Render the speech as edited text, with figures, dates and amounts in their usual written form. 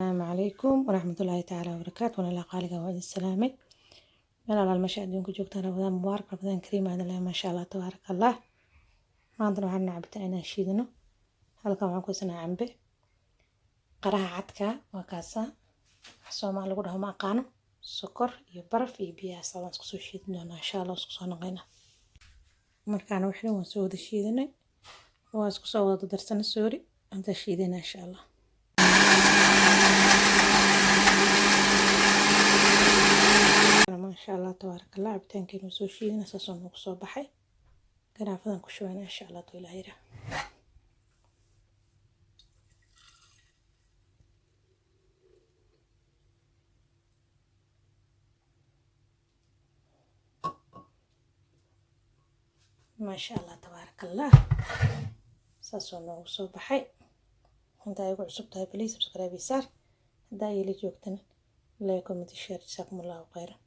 Asalaamu calaykum waraxmatullaahi tacaala wabarakaatu. Walaalaha qaaliga, waa idin salaamay meel alaal meesha adduunka joogtaan. Ramadaan mubaarak, Ramadaan kariim aad leeyahay. Maasha Allah, tabaaraka Allah. Maantana waxaan rabnaa cabitaan inaan shiidano. Halkan waxaan ku haysanaa cambe, qaraha cadka waa kaasa, wax Soomaali lagu dhaho ma aqaano, sokor iyo baraf iyo biyahaas waan isku soo shiidin doonaa insha Allah. Isku soo noqonaa markaana wixii waan soo wada shiidanay, waa isku soo wada darsanay, sorry, inta shiidana insha Allah. Maasha Allah, tabaaraka Allah, cabitaankeenu soo shiidana saasoo noogu soo baxay. Garaafadan ku shubayna insha Allah tuu Ilaah yiraa. Maasha Allah, tabaaraka Allah, saasoo noogu soo baxay. Inta ay ugu cusub tahay, please subscribe saar. Haddaa ila joogtana, like, comment, share. Jazaakum Allahu khayran.